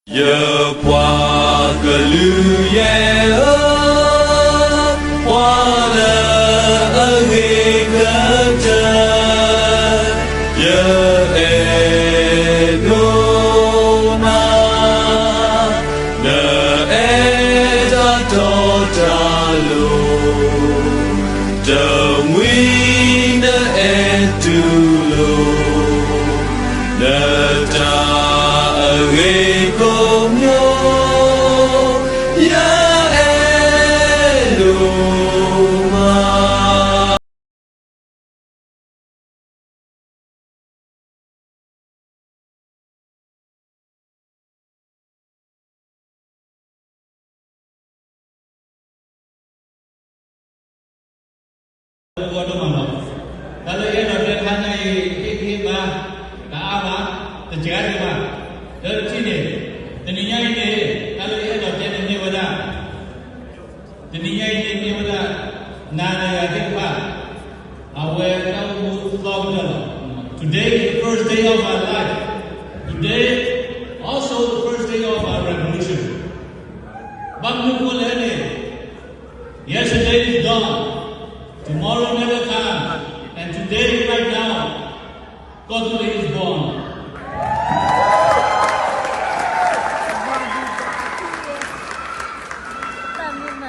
ယပှၤကလုာ်ယဲၢ်ဧၢ, ပှၤလၢအဂ့ၤကတၢၢ်, ယအဲၣ်ဒိးနၤ, နအဲၣ်တၢ်တီတၢ်လိၤ, တမှံၤနအဲၣ်တူၢ်လိာ် နတၢ်အဂ့ၤကိးမံၤ, ယအဲၣ်ဒိးမး. တၢ်လၢယအဲၣ်ဒိးတဲတဟါညါအံၤ ဟ့ၣ်ဂံၢ်ဟ့ၣ်ဘါ တအါဘၣ်, တစှၤဒံးဘၣ်. လၢတထံၣ်န့ၣ်, တနံၤညါအံၤန့ၣ် တၢ်လၢယအဲၣ်ဒိးတဲန့ၣ်မ့ၢ်ဝဲဒၣ် တနံၤညါအံၤန့ၣ်မ့ၢ်ဝဲဒၣ် နၤဒီးယၤသ့ၣ်တဖၣ် အဝဲတၢ်အိၣ်မူသီကတၢၢ်လီၤ. Today is the first day of our life. Today also the first day of our revolution. ဘၣ်မနုၤအဃိလဲၣ်န့ၣ်, yesterday is gone, tomorrow never come, and today right now, ကီၢ်သူလ့ၤ is born.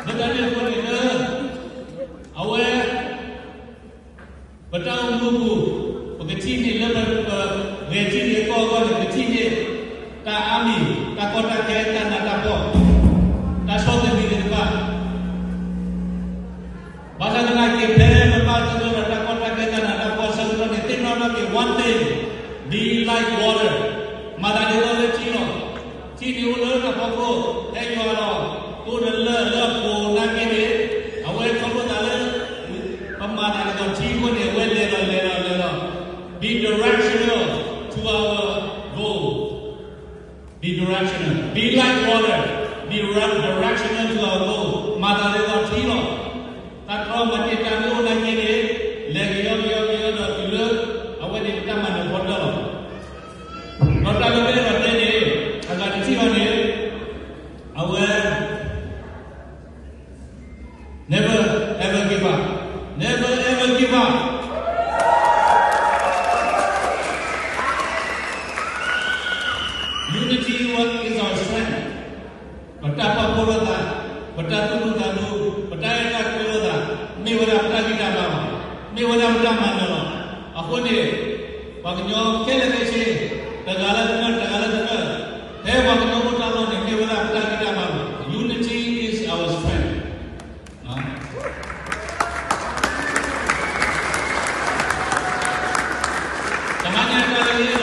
လၢတၢ်န့ၣ်အဃိန့ၣ်လၢ အဝဲ ပတၢ်အိၣ်မူအပူၤ ပကထံၣ်န့ၢ်လၢပဂဲၤထံၣ်န့ၢ်အကီၢ်အဂီၢ်န့ၣ် ပကထံၣ်န့ၢ် တၢ်အါမံၤ တၢ်ကီတၢ်ခဲ တၢ်နးတၢ်ဖှီၣ် တၢ်ဆီၣ်သနံးသ့ၣ်တဖၣ် ဘၣ်ဆၣ်သနာ်က့ ဖဲပဘၣ်သဂၢၢ်ဒီးတၢ်ကီတၢ်ခဲ တၢ်နးတၢ်ဖှီၣ်အဆၢကတီၢ်န့ၣ် သ့ၣ်နီၣ်ထီၣ်က့ၤ one thing, be like water, မၤသးဒ်သိးလၢထံလီၤ. ထံန့ၣ်အိၣ်လၢတၢ်ဖီခိၣ် ဟဲယွၤလီၤ. အိၣ်ဒီးလၢၢ်လၢအပူၤနာ်က့န့ၣ် အဝဲထီဘိသးလၢ ပမၤသးဒ်သိးထံအဃိန့ၣ် အဝဲလဲၤဒီးလဲၤဒီးလဲၤဒီး be directional to our goal. Be directional. Be like water. Be directional to our goal. မၤသးဒ်သိးထံလီၤ. တၢ်တြီမၤတ့ၢ်တၢ်မ့ၢ်အိၣ်နာ်က့န့ၣ် လဲၤကယီကယီကယီဒီးတုၤလၢ အဝဲန့ၣ်ပတၢ်မၤနၢၤဖီတၢၢ်လီၤ. ဒီးတၢ်လၢပအဲၣ်ဒိးတဲန့ၣ် အဂၤတထံၣ်အီၤန့ၣ် အဝဲ Never ever give up. Never ever give up. Unity is our strength. ပတၢ်ပာ်ဖှိၣ်လိာ်သး, ပတၢ်သူၣ်ဒူသးဒူ, ပတၢ်အဲၣ်တၢ်ကွံလိာ်သး, မ့ၢ်ဝဲဒၣ်ပတၢ်ဂံၢ်တၢ်ဘါလီၤ. မ့ၢ်ဝဲဒၣ်ပတၢ်မၤနၢၤလီၤ. အဃိန့ၣ် ပှၤကညီခဲလၢာ်ခဲဆ့ တဂၤလၢတဂၤ တဂၤလၢတဂၤ, ဖဲပှၤကညီဖိတၢ်လီၢ်န့ၣ် မ့ၢ်ဝဲဒၣ်ပတၢ်ဂံၢ်တၢ်ဘါလီၤ. Unity is our strength. တဟါညါတၢ်လၢ